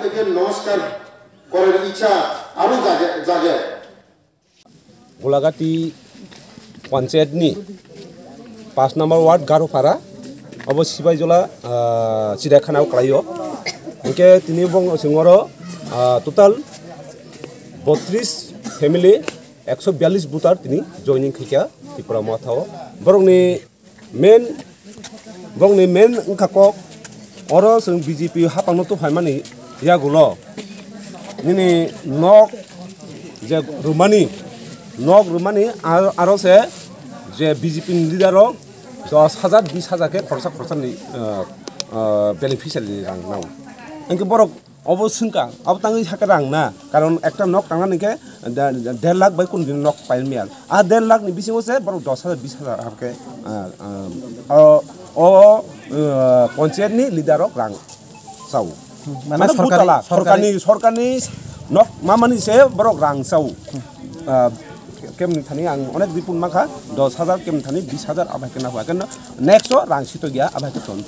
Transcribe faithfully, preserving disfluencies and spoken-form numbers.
থেকে নমস্কার করার ইচ্ছা আরো জাগে জাগে। গোলাঘাটি পঞ্চায়েতনি পাঁচ নম্বর ওয়ার্ড গারোপাড়া, অব সিবাইজলা, আহ, চিড়িয়াখানাও কলাইও। এনকে তিনি বং সিংহর, আহ, টোটাল বত্রিশ ফ্যামিলি, একশো বিয়াল্লিশ ভোটার তিনি জয়েনিং খাইকা ত্রিপুরা মথাও। বরংনি main, borokni main wngkha kok, oro chwng B J P hapangno tuphaimani yagulo nini nok je rwmani, nok rwmani, ar-, aro se je B J P ni leader rok dos hajar, bis hajar khe khorsa khorsa ni, ah, ah, beneficiary ni rang nang. Hwnkhe borok Obo swngkha, abo tangwi sakhe rang na, karon ekta nok tangnani khe de-, de-, der lakh bai kunu din nok pai miyal. A der lakh ni bisingo se borok dos hajar, bis hajar hakhe, ah, ah, o, o, ah, ponchayat ni leader rok rang chao. Mane mane sorkari, butala, sorkari, sorkani, sorkani nok mamani se borok rang chao. Ah, kemni thani ang onek dipun makha, dos hajar, kemni thani bis hajar, abai kena hua kena next o rang sito gya, abai khe ton.